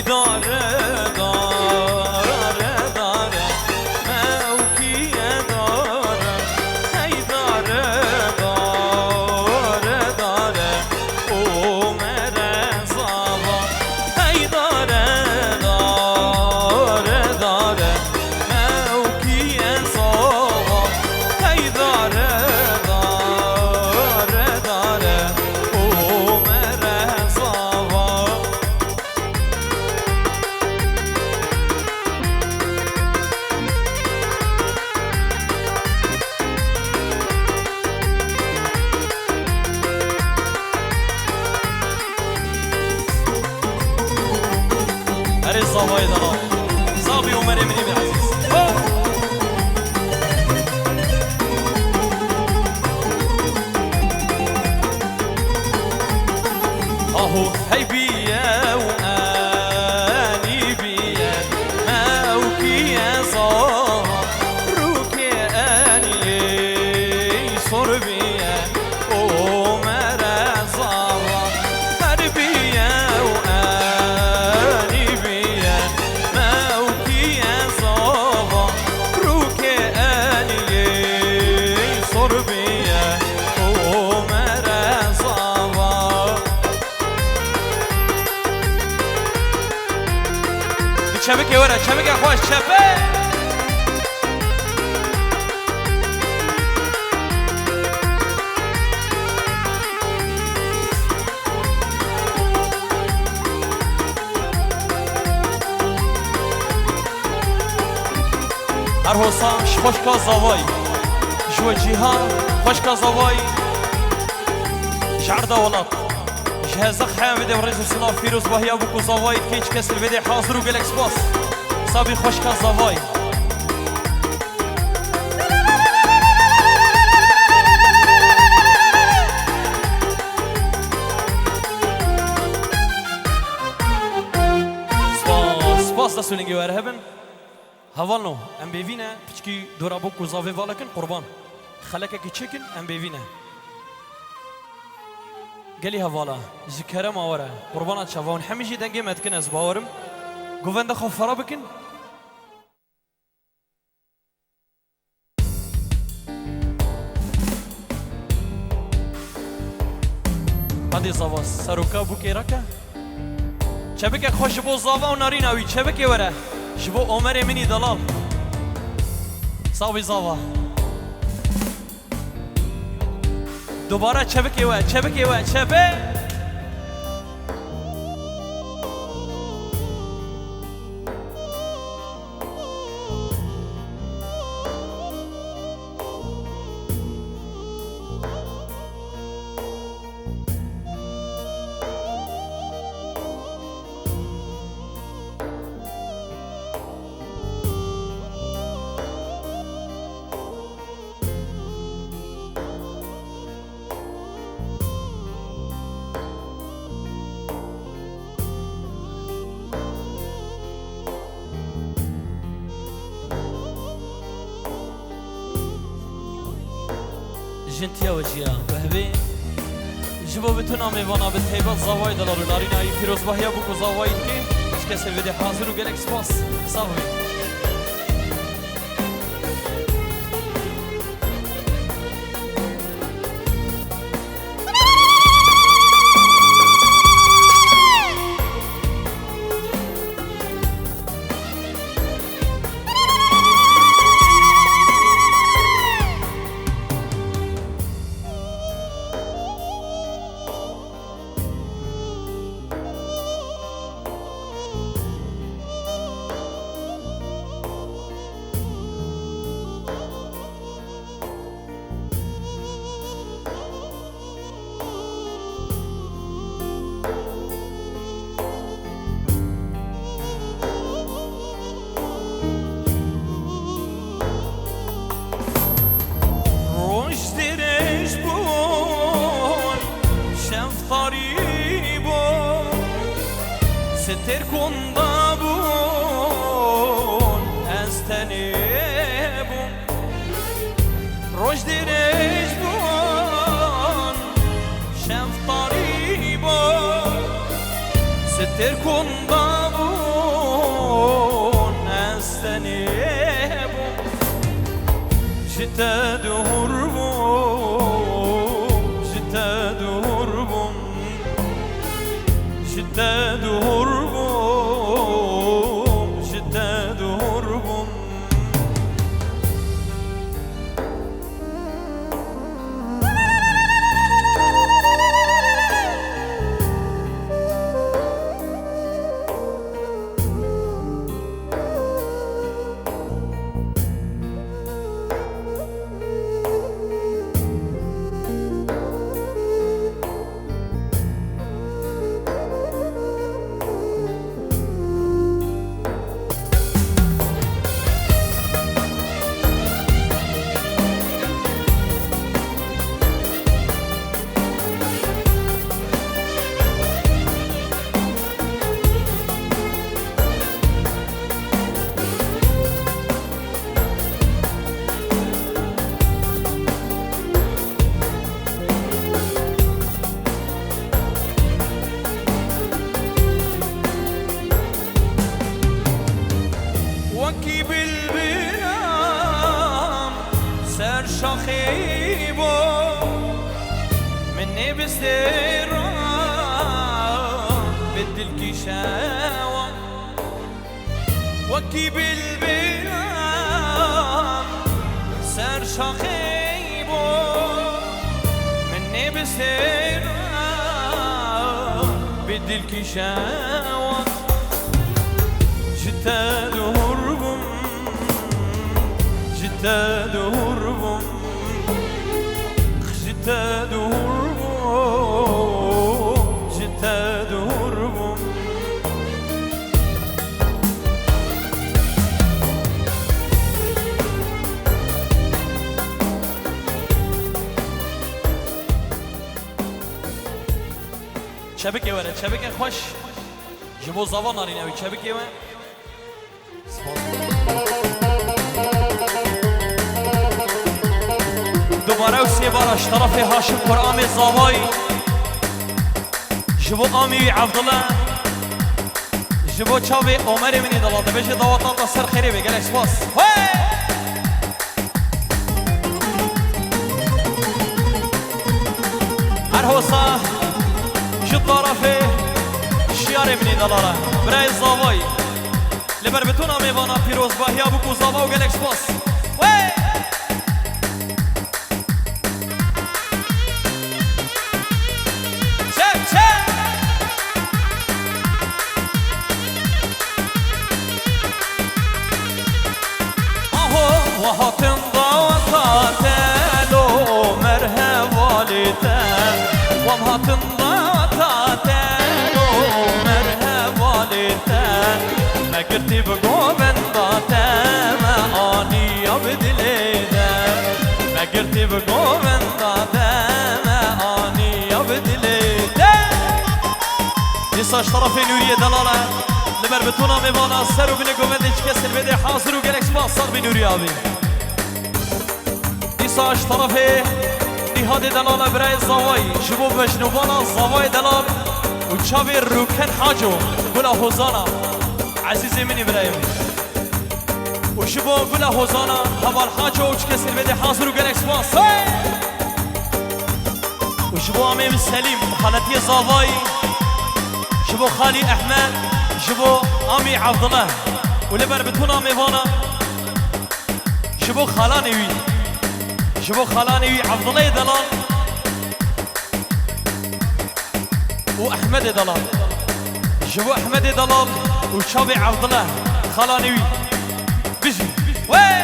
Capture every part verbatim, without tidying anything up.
Dare, dare, dare, mewkiye dare, hey dare, dare, dare, o mere zava, hey dare, dare, dare, mewkiye zava, hey dare, dare, dare, o mere zava. Erê zavayê dana. Zabî Omerê min î bi ezîz. Ho! Aho hey bîye û enî bîye, mewkîye zava, rûkê enî sor bîye, o mere zava, her bîye û enî bîye, mewkîye zava, rûkê enî sor bîye, o mere zava. Bi çebikê were, çebikê xweş, çepe. Her hosa ji xweşka zavayî, ji we cîha xweşka zavayî, ji erda welat. Ji hezaq heya vê de rêz û silav pîrozbahiya bûk û zavayî dikey, çi kes li vê de hazir û gelek spas. Sabî xweşka zavayî. Spas, spas da sulingê we re hebin. Hevalno, em bêvî ne, piçkî dora bûk û zavê vala kin qurban. Xelekekî çêkin, em bêvî ne. Gelî hevala, ji kerema we re, qurbana çava hûn hemî jî dengê me dikin, ez bawer im. Govenda xwe fera bikin. Hadê zava, seroka bûkê rake. Çebikek xweş ji bo zava û narîna wî. Çebikê were. Ji bo Omerê min î delal. Sax bî zava. Dubare çebikê we, çebikê we, çebe. Jintiya we jiya wehbê. Ji bo bi tuna mêvana bi taybet zavayê delal û narîna wî pîrozbahiya bûk û zavayî dike. Ji kesê vê de hazir û gelek spas. Sax bî. Roj dirêj bûn, şev tarî bûn, stêrkûn dabûn, ez tenê bûm. Roj dirêj bûn, şev tarî bûn, stêrkûn dabûn, te dûr bûm, ji te dûr bûm. Wekî bilbilan ser şaxê bo, min nê bi sêran bi dilkî şewan. Wekî bilbilan ser şaxê bo, min nê bi sêran bi dilkî şewan. Ji te dûr bûm, ji te dûr bûm, ji te dûr bûm, ji te dûr bûm. Çebikê were, çebikê xweş. Ji bo zava Narîn ew ê çebikê we. Dubare û sê bara ji tarafê Haşim Kuramê Zavayî. Ji bo amî wî Evdile. Ji bo çavê Omerê min î dala dibêje daweta te ser xêrê be. Gelek spas. Hey! Her hosa ji tarafê şiyarê min î delal e. Birayê Zavayî. Li ber bitûna mêvana pîrozbahiya bûk û zava û gelek spas. Wey! Çek, çek! Aho, we hatin daweta te lo merhevalê te. Wem hatin daweta te lo merhevalê te. Me girtî bi govenda te, me aniya bi dilê te. Me girtî bi govenda te, me aniya bi dilê te. Dîsa ji tarafê Nûriyê delal e. Li ber bitûna mêvana ser û binê govendê çi kesên vê dê hazir û gelek spas, sax bî Nûrî abî. Dîsa ji tarafê Nîhadê delal e, birayê Zavayî, ji bo mejnûbana Zavayê delal û çavê Rûken Haco, Gula Hozana, ezîzê min î birayê min. Û ji bo Gula Hozana, Heval Haco û çi kesên vê dê hazir û gelek spas. Hey! Û ji bo amê min Selîm, xaletiyê Zavayî, ji bo xalî Ehmed, ji bo amî Evdile û li ber bitûna mêvana, ji bo xalanê wî, ji bo xalanê wî Evdileyê delal û Ehmedê delal, ji bo Ehmedê delal û çavê Evdile, xalanê wî. Bijî. Wey!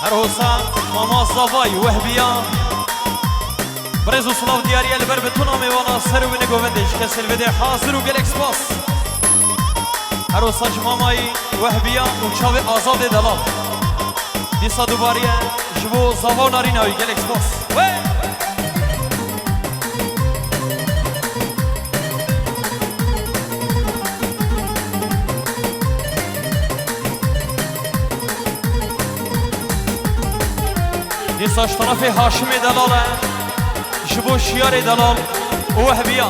Her hosa mama Zavay Wehbiya. Birêz û silav diyariye li ber bitûna mêvana ser û binê govendê ji kesên vê dê hazir û gelek spas. Her hosa ji mamayî Wehbiya û çavê Azadê delal. Dîsa dubariye ji bo zava û narîna wî gelek spas. Wey! Dîsa ji tarafê Haşimê delal e, ji bo Şiyarê delal û Wehbiya.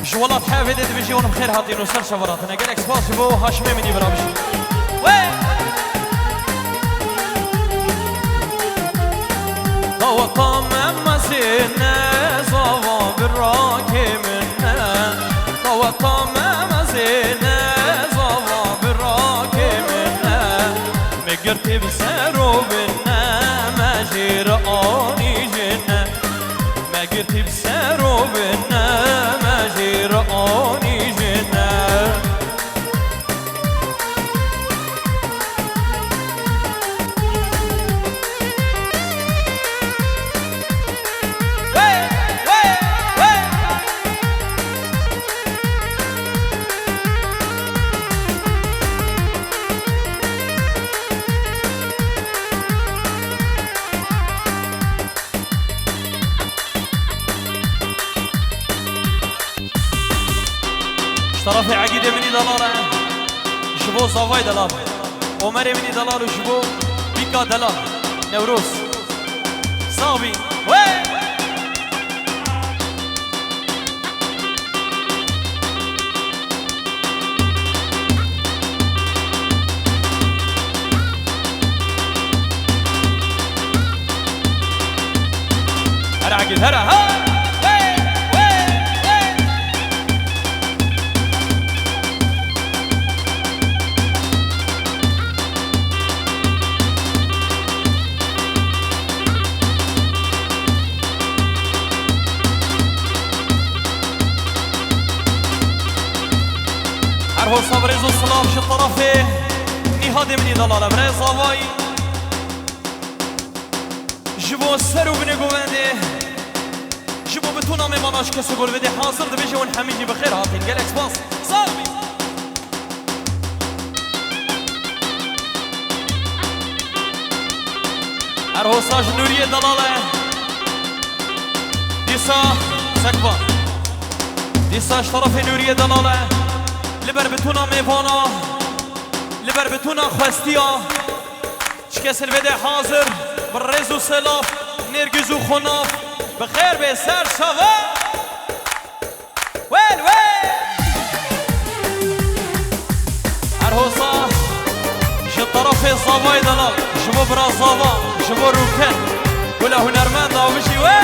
Ji welat hevê dê dibêjî hûn bi xêr hatîn û ser çavan hatine. Gelek spas ji bo Haşimê min î bira bijî. Wey! Daweta me mezin Ne zava birakê min ne, daweta me mezê ne, zava birakê min ne. Me girtî bi ser û bi ne, me jê re anî ji ne. Me girtî bi ser û bi ne, me jê re anî ji ne. Ji tarafê Egîdê min î delal e. Ji bo Zavay delal. Omerê min î delal û ji bo Bîka delal. Newroz. Sax bî. Wê! Here Egîd, here, ha! Wê! Wê! Wê! Her hosa bi rêz û silav ji terefê Nîhadê min î delal e, birayê Zavayî. Ji bo ser û binê govendê, ji bo bitûna mêvana ji kesê ku li vê dê hazir dibêje hûn hemî jî bi xêr hatin. Gelek spas. Sax bî. Her hosa ji Nûriyê delal e. Dîsa sekvan. Dîsa ji terefê Nûriyê delal e. Li ber bitûna mêvana, li ber bitûna xwestiya, çi kes li vê de hazir, bi rêz û selaf, nêrgiz û xwenav, bi xêr bê ser çava. Wêl wê! Her hosa ji terefê Zavayê delal, ji bo bira Zava, ji bo Rûken, gula hunermenda bijî wê!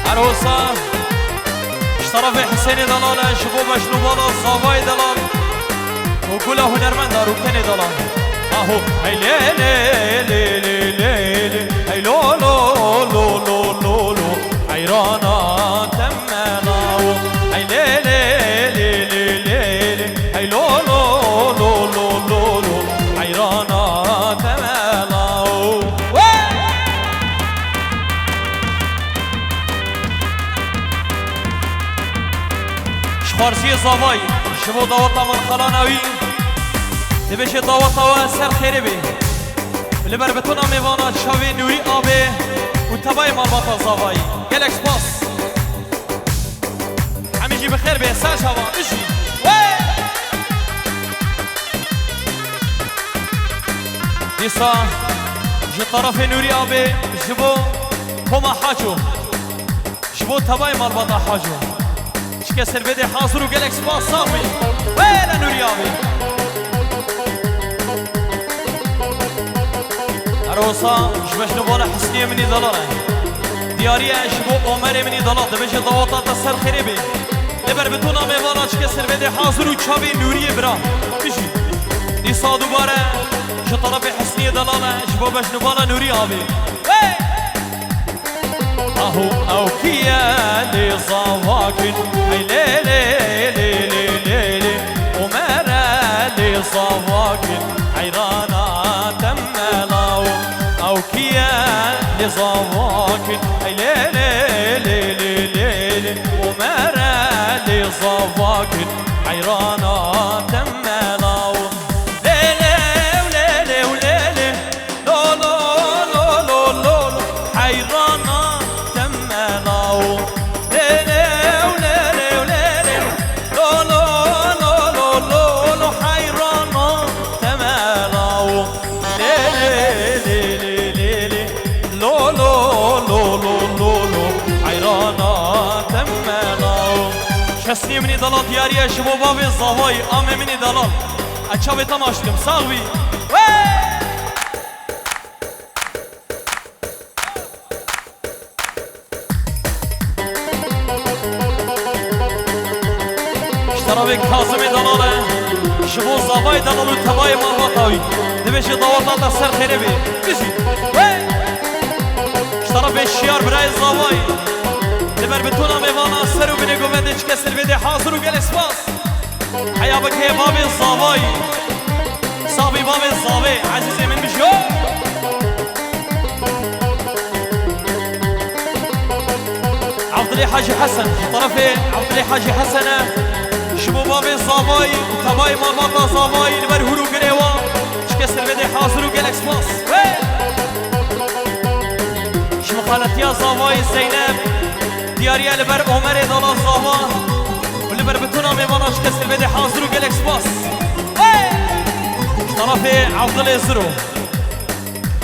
Her hosa ji terefê Hisênê delal e, ji bo beşnûbala Zavayê delal û gula hunermenda Rûkenê delal. Aho, hey lê lê lê lê lê lê, hey lo lo lo lo lo lo, heyrana temela o. Hey lê lê lê lê lê lê, hey lo lo lo lo lo lo, heyrana temela o. Ji xwarziyê Zavayî, ji bo daweta malxalana wî, dibêje daweta we ser xêrê bê. Li ber bitûna mêvana çavê Nûrî Abê û tebayê malbata Zavayî. Gelek spas. Hemî jî bi xêr bê, ser çava, bijî. Wê! Dîsa ji terefê Nûrî Abê ji bo Homa Haco, ji bo tebayê malbata Haco. Çi kes li vê dê hazir û gelek spas, sax bî. Wê le Nûrî Abê. Her hosa ji beşnûbala Hisniyê min î delal e. Diyarî ye ji bo Omerê min î delal. Dibêje daweta te ser xêrê bê. Li ber bitûna mêvana çi kes li vê dê hazir û çavê Nûriyê bira. Bijî. Dîsa dubare ji terefê Hisniyê delal e, ji bo beşnûbala Nûrî Abê. Hey! Aho ew kî ye lê zavakin, hey lê lê lê lê lê lê. Omer e lê zavakin, heyrana temela o. Ew kî ye lê zavakin, hey lê lê lê lê lê lê. Omer e lê zavakin, heyrana temela o. Lê lê lê lê lê lê. Lo lo lo lo lo lo, heyrana temela o. Lê lê lê lê lê lê. Lo lo lo lo lo lo, heyrana temela o. Lê lê lê lê lê lê. Lo lo lo lo lo lo, heyrana temela o. Şestî min î delal diyarî ye ji bo bavê Zavayî, amê min î delal. Ez çavê te maç dikim, sax bî. Wê! Navê Kazimê Delal e. Ji bo zavayê Delal û tevayê malbata wî. Dibêje daweta te ser xêrê bê. Bijî. Hey! Ji terefê Şiyar birayê zavayê. Li ber bitûna mêvana ser û binê govendê çi kes li vê dê hazir û gelek spas. Heya bike bavê zavayê. Savî bavê zavê. Ezîzê min bijî. Abdulê Hacî Hesen, ji terefê Abdulê Hacî Hesen e, ji bo bavê zavayî û tevayê malbata zavayî li ber hûr û girê wan, çi kes li vê dê hazir û gelek spas. Hey! Ji mixaletiya zavayî Zeynep, diyariye li ber Omerê Delal zava û li ber bitûna mêvana çi kes li vê dê hazir û gelek spas. Hey! Ji terefê Abdulê Ziro.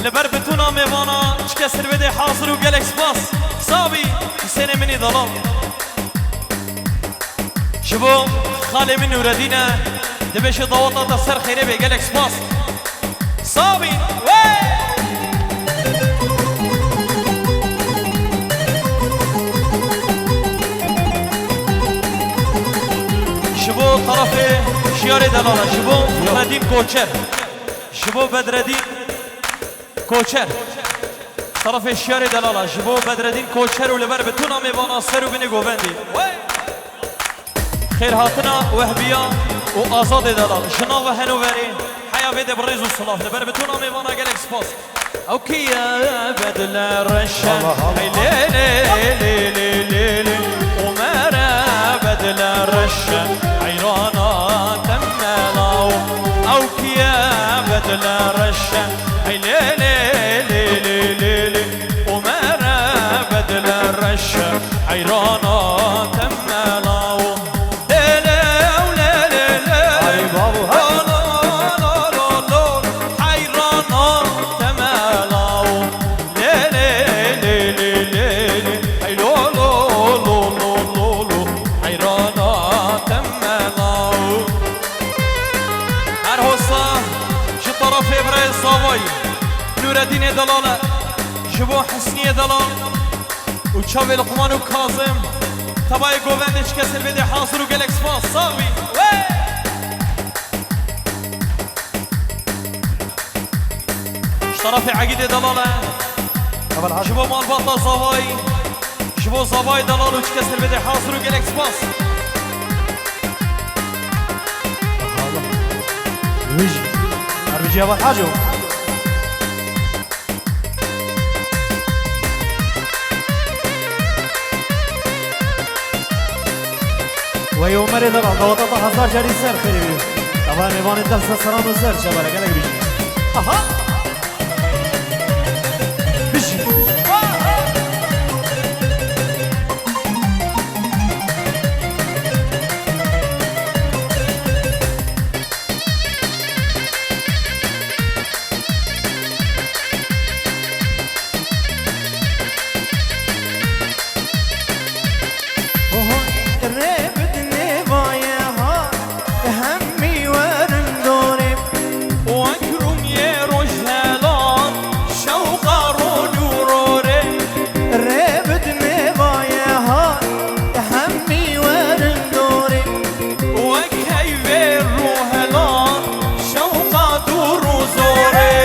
Li ber bitûna mêvana çi kes li vê dê hazir û gelek spas. Savî Husênê min î Delal. Ji bo xalê min Nûredîn e, dibêje daweta te ser xêrê bê, gelek spas. Savî, wê! Ji bo terefê Şiyarê Delal e, ji bo Bedredîn Koçer. Ji bo Bedredîn Koçer. Terefê Şiyarê Delal e, ji bo Bedredîn Koçer û li ber bitûna mêvana ser û binê govendê. Wey! Xêrhatina Wehbiya û Azadê Delal. Ji nava Henoverê heya vê dê bi rêz û silav. Li ber bitûna mêvana gelek spas. Ew kî ye bedle reş e, Allah Allah. Hey lê lê lê lê lê lê. Omer e bedle reş e, heyrana temela o. Ew kî ye bedle reş e, hey lê lê lê lê lê lê. Omer e bedle reş e, heyrana temela o. Lê lê lê lê lê. Ay babo, ha. Lo lo lo lo lo. Heyrana temela o. Lê lê lê lê lê lê. Hey lo lo lo lo lo lo. Heyrana temela o. Her hosa ji terefê birayê zavayî Nûredînê Delal e, ji bo Husniyê Delal û çavê Luqman û Kazim, tevayê govendê çi kes li vê dê hazir û gelek spas. Sax bî. Wey! Ji terefê Egîdê Delal e. Heval Hacı. Ji bo malbata zavayî, ji bo zavayê Delal û çi kes li vê dê hazir û gelek spas. Wî jî. Her bijî Heval Hacı. Wey Omerê Delal, daweta te hezar carî ser xêrê bî. Tevayê mêvanê te ser seran û ser çebere gelek bijî. Aha! Bijî. Oho, rê bidinê vaye ha, hemî werin dorê. Wek rûmiyê rojhelan, şewqa ron û rorê. Rê bidinê vaye ha, hemî werin dorê. Wek heyvê rûhelan, şewqa dûr û zorê.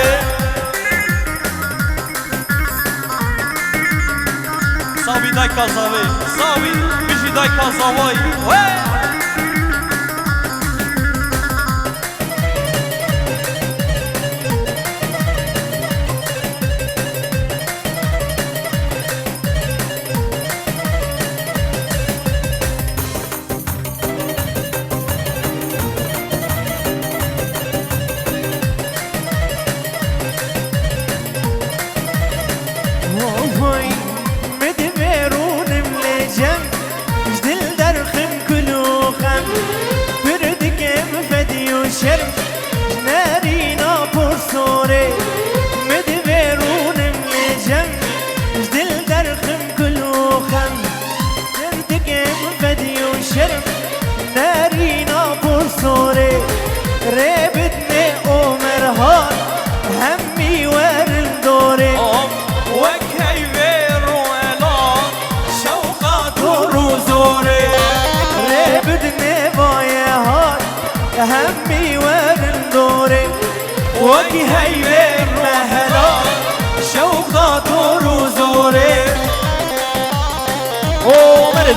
Savî dayka zavê, savî bijî dayka zavayî. Wey! Oy, min divê rûnim lê cem, ji dil derxim kul û xem. Pir dikim fedî û şerm, ji nerîna porsorê. Min divê rûnim lê cem, ji dil derxim kul û xem. Pir dikim fedî û şerm, nerîna porsorê. Rê bidinê Omer hat, hemî werin dorê. Wek heyvê rûhelan, şewqa dûr û zorê. Rê bidinê vaye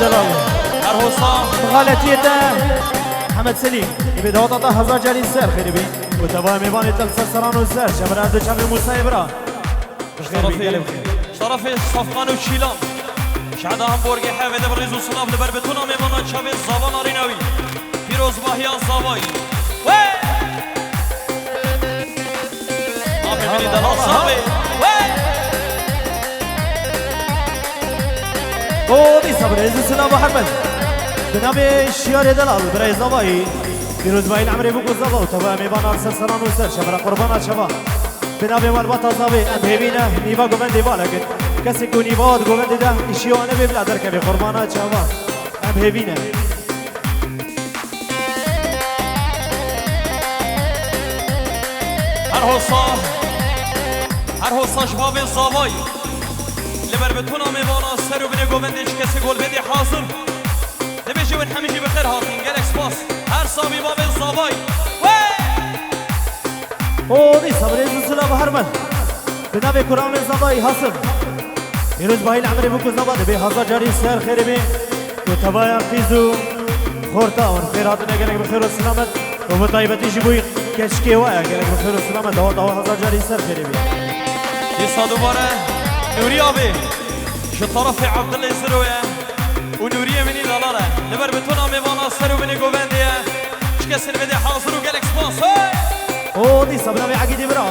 Delal. Her hosa. Xaletiyê te Hemed Selîm. Divê dawata te hezar carî ser xêrê bî. Û tevaya mêvanê te li ser seran û ser çemera du çavê Mûsayê bira. Bi xêr bî, gelê bi xêr. Ji tarafê Safkan û Çîlan. Şehda Hamburgê hevê de bi rêz û silav li ber betona mêvana çavê zava narîna wî. Pîrozbahiya zavayî. Wê! Amê minî delal zavê. Wê! O dîsa bi rêz û silav û hurmet. Bi navê Şiyarê Delal, birayê zavayî. Pîrozbahî li emrê bûk û zava û tevaya mêvana li ser seran û ser çemera qurbana çava. Bi navê malbata zavê em hêvî ne nîva govendê vala kin. Kesê ku nîva di govendê de îşî wan nebê bila derkevê qurbana çava. Em hêvî ne. Her hosa, her hosa ji bavê zavayî. Li ber betona mêvana ser û binê govendê ji kesê golbêdê hazir. Dibêje win hemî jî bi xêr hatin. Gelek spas. Her savî bavê zavayî. Wê! O dîsa bi rêz û silav û hurmet. Bi navê Kuramê Zavayî Hasim. Pîrozbahî li emrê bûk û zava dibê hezar carî ser xêrê bê. Û tevaya qîz û xorta wan xêr hatine gelek bi xêr û silamet. Û bi taybetî ji bo keçikê we ye gelek bi xêr û silamet. Dawa dawa hezar carî ser xêrê bê. Dîsa dubare Nûrî abê ji tarafê Abdulê Ziro ye. Û Nûriyê min î delal e. Li ber betona mêvana ser û binê govendê ye. Ji kesê li vê de hazir û gelek spas. Hey! O dîsa bi navê Egîdê bira.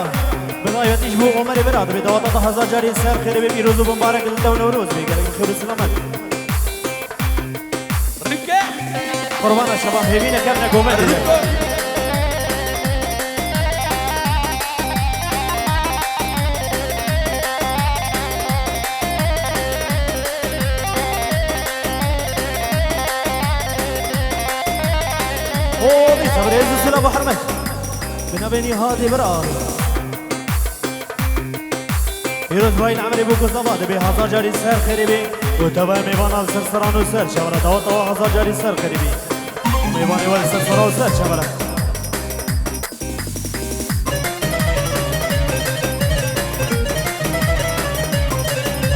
Bi taybetî ji bo Omerê bira. Dibê dawata te hezar carî ser xêrê bê, pîroz û bimbarek li te û Newroz bê. Gelek bi xêr û silamet. Rike. Qurbana şeva hêvî ne kevne govendê de. Rike. O, dîsa bi rêz û silav û hurmet. Bi navê Nîhadê bira. Pîrozbahî li emrê bûk û zava dibê hezar carî ser xêrê bê. Û tevaya mêvana li ser seran û ser çemera dawa dawa hezar carî ser xêrê bê. Mêvanê we li ser seran û ser çemera.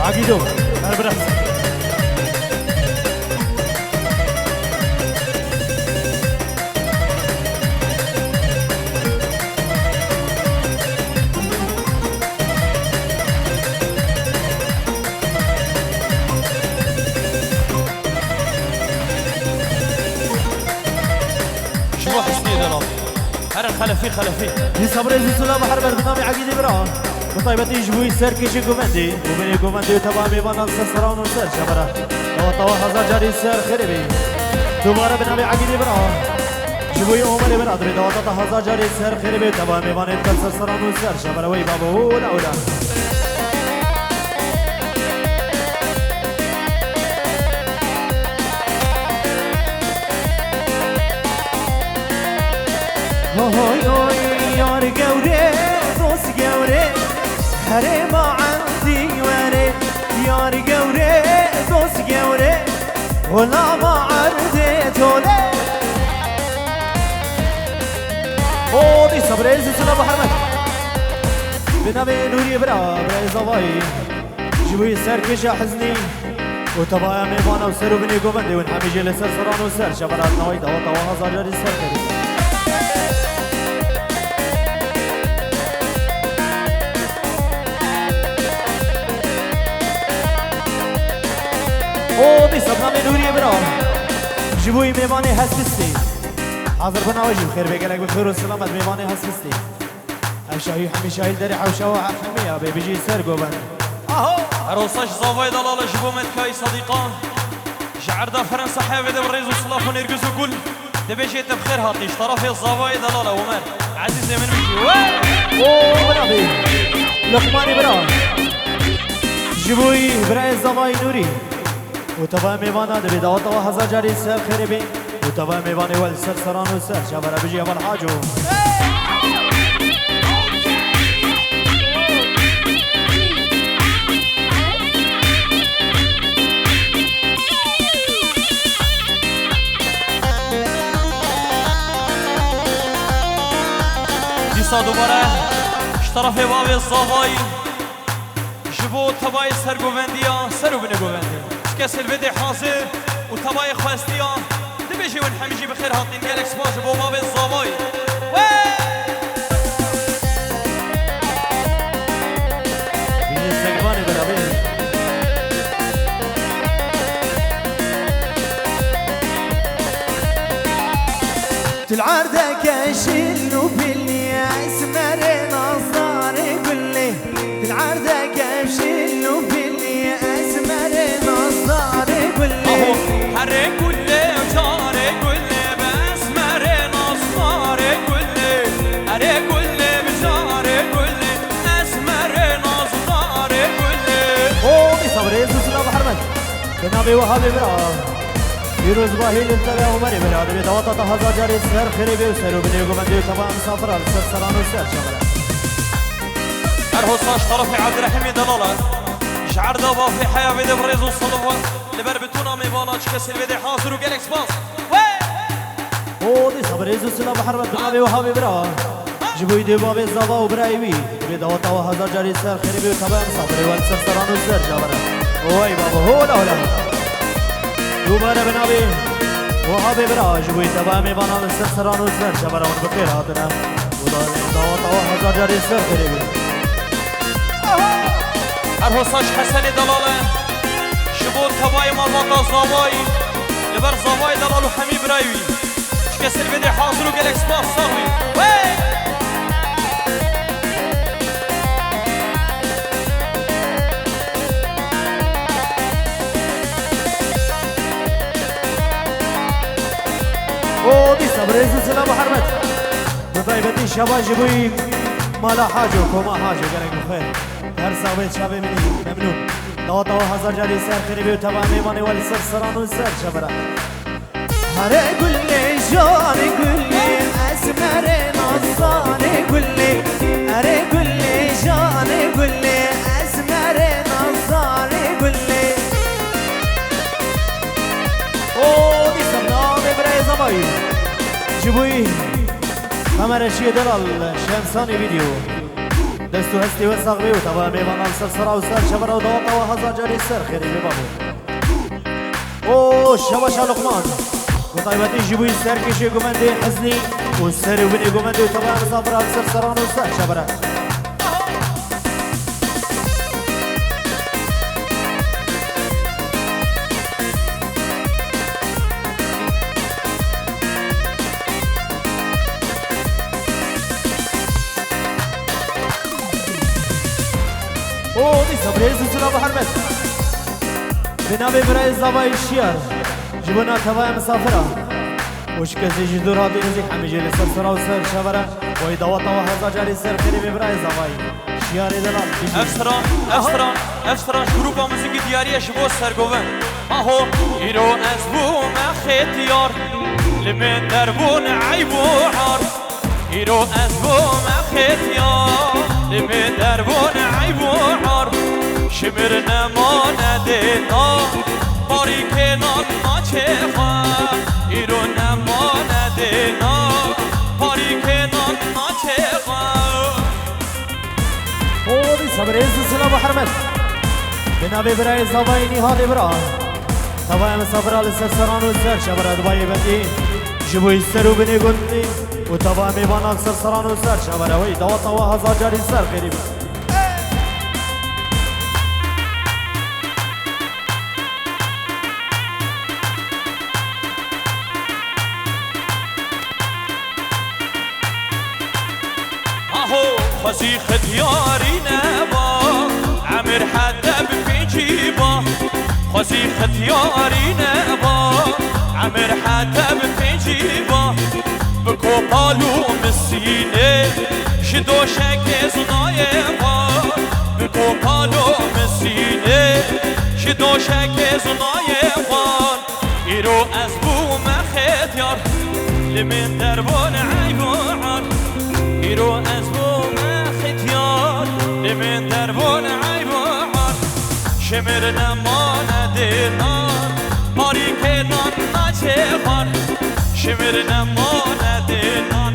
Agîdo, her biraz. Ji bo Husniyê delal. Herin xelefî, xelefî. Dîsa bi rêz û silav û hurmet bi navê Egîdê bira. Bi taybetî ji bo serkêşê govendê û binê govendê û tevaya mêvanan ser seran û ser çemera. Dawa dawa hezar carî ser xêrê bê. Dubare bi navê Egîdê bira. Ji bo Omerê bira dibê dawata te hezar carî ser xêrê bê. Tevaya mêvanê te ser seran û ser çemera wey babo. Ola, ola. Hoy, hoy, yar gewre, dost gewre, herêma erdî were, yar gewre, dost gewre, holama erdê tole. O, dîsa bi rêz û silav û hurmet. Bi navê Nûriyê bira, birayê zavayî. Ji bo serkêşa Hiznî û tevaya mêvana û ser û binê govendê win hemî jê li ser seran û ser çemera navî dawa dawa hezar carî ser xêrê. O, dîsa bi navê Nûriyê bira. Ji bo mêvanê Hespistê. Hazir bûna we jî bi xêr bê, gelek bi xêr û silamet mêvanê Hespistê. Ev şahî hemî şahî li derê hewşa we heqîmî ya bê bijî ser govend. Aho! Her hosa ji zavayê delal e ji bo Metkayî Sedîqan. Ji erda Fransa hevê de bi rêz û silav û nêrgiz û gul. Dibêjê te bi xêr hatî ji tarafê zavayê delal e Omer. Ezîzê min bijî. We! O, bira bê. Luqmanê bira. Ji bo wî birayê zavayî Nûrî. Û tevaya mêvana dibê dawa dawa hezar carî ser xêrê bê. Û tevaya mêvanê we li ser seran û ser çavera bijî heval Haco. Dîsa dubare ji tarafê bavê zavayî. Ji bo tevayê sergovendiya ser û binê govendê. Ji Kesê li vê dê hazir û tevayê xwestiya. Dibêjî win hemî jî bi xêr hatin, gelek spas ji bo bavê zavayî. Wey! Bînê sekvanê bera bê. Til erdeke şil û pilî, esmerê nazdarê gulê. Til erdeke şil û pilî, esmerê nazdarê gulê. Aho, herê gulê, carê gulê, be esmerê nazdarê gulê. Herê gulê, bi carê gulê, esmerê nazdarê gulê. O, dîsa bi rêz û silav bi hermet. Bi navê Wehabê bira. Pîrozbahî li te be Omerê bira. Divê dawata te hezar carê ser xêrê bê û ser û binê gumendê û teva misafira li ser seran û ser çemera. Her hosa ji terefê Evdirehîmê delal e. Ji erda bavê heya vê de bi rêz û silav li ber bitûna mêvana çi kesê li vê dê hazir û gelek spas. Wey! O, dîsa bi rêz û silav bi hermet bi navê Wehabê bira. Ji bo dê bavê zava û birayê wî. Divê dawata we hezar carî ser xêrê bê û tevaya misafirê we li ser seran û ser çavere. Wey babo, hola, hola. Dubare bi navê Wehabê bira, ji bo tevaya mêvanan li ser seran û ser çavere hûn bi xêr hatine. Û da-, dawata we hezar carî ser xêrê bê. Her hosa ji Hesenê delal e. Ji bo tevayê malbata zavayî, li ber zavayê delal û hemî birayê wî. Çi kesê li vê dê hazir û gelek spas, sax bî. Wey! O dîsa bi rêz û silav û hermet. Bi taybetî şeva ji bo mala Haco, koma Haco gelek bi xêr. Her sax bê çavê min î, memnûn. Dawata we hezar carî ser xêrê bê û teva mêvanê we li ser seran û ser çemera. Erê gulê, jarê gulê, esmerê nazdarê gulê. Erê gulê, jarê gulê, esmerê nazdarê gulê. O, dîsa bi navê birayê zavayî. Ji bo Qemer Eşiyê delal, Şemsanê vîdeo. Dest û hestê we sax bê û teva mêvanan ser sera û ser çemera û dawata we hezar carî ser xêrê bê babo. O şebaşa Luqman. Bi taybetî ji bo serkêşê gumendê Heznî û ser û binê gumendê û tevaya misafira li ser seran û ser çemera. O, dîsa bi rêz û silav û hermet. Bi navê birayê zavayî Şiyar. Ji bo na tevaya misafira. Û ji kesê ji dûr hatî nizîk hemî jê li ser sera û ser çavera. Wayî dawata we hezar carî ser xêrê bê birayê zavayî. Şiyarê delal, bijî. Ev stran, ev stran, ev stran ji grûpa muzîkî Diyarî ye ji bo Sergovin. Aho, îro ez bûme xêtiyar, li min derbûn eyb û ar. Îro ez bûme xêtiyar, li min derbûn eyb û ar. Ji mir nemane dê na, parîkê nan naçê xwe. Îro nemane dê na, parîkê nan naçê xwe. O, dîsa bi rêz û silav û hermet. Bi navê birayê zavayê Nîhadê bira. Tevaya misafira li ser seran û ser çavera di bayê vekê. Ji bo ser û binê gundê û tevaya mêvanan ser seran û ser çavera wê. Dawata we hezar carî ser xêrê bê. Aho, xwezî xitiyarî neba, emir hete bi pêncî ba. Xwezî xitiyarî neba, emir hete bi pêncî ba. Bi kopal û misînê, ji doşekê zunayê xwe. Bi kopal û misînê, ji doşekê zunayê xwe. Îro ez bûme xetyar, li min derbûn eyb û ar. Îro ez bûme xetyar, li min derbûn eyb û ar. Ji mir nemane dê nan, parîkê nan naçê xwar. Ji mir nemane dê nan,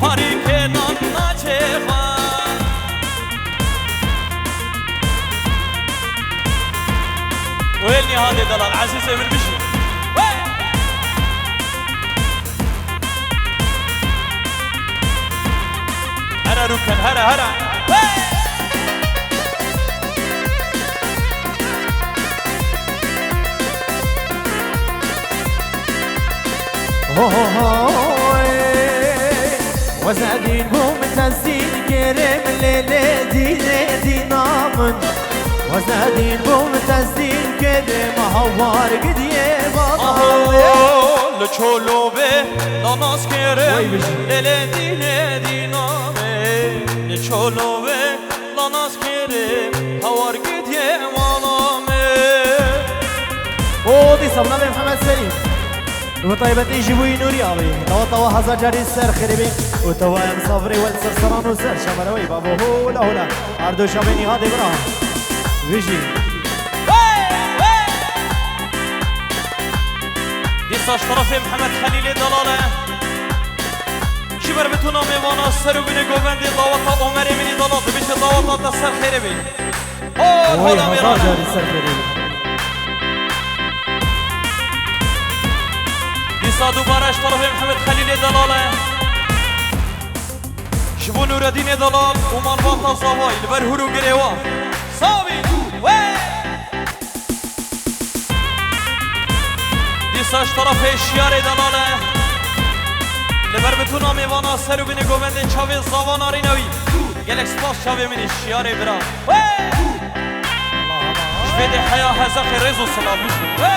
parîkê nan naçê xwar. Wê Nîhadê delal, Ezîz Emir bijî. Wê! Here rûken, here, here. Wê! Ho, ho, ho, ê. Wezedîn bû min tezîn kerê min lê lê dînê dîna min. Wezedîn bû min tezîn kerê min hawar gidiyê bana. Aho, li çolove danas kerê Wey bijî. Lê lê dînê dîna min. Li çolove danas kerê hawar gidiyê bana min. O dîsa bi navê Mihemed Serî. Bi taybetî ji bo Nûrî axivî. Tawa tawa hezar carî ser xêrê bê. Û tawa em safirê wel ser seran û ser şemereweyî bavo hola hola. Ardo şavê Nîhadê bira. Vijî. Dîsa ji terefê Mihemed Xelîlê delal e. Ji ber bitûna mêvana ser û binê govendê daweta Omerê min î delal dibêje daweta te ser xêrê bê. Oh, Oy, hola hezar mêrane. Carî ser xêrê bê. Dîsa dubare ji terefê Mihemed Xelîlê delal e. Ji bo Nûredînê delal û malbata Zavayî li ber hûr û girê wan. Savî! Wê! Dîsa ji terefê Şiyarê delal e. Li ber bitûna mêvana ser û binê govendê çavê Zava narîne wî. Gelek spas çavê min î Şiyarê bira. Wê! Ji vê dê heya hezexê rêz û silav bû. Wê!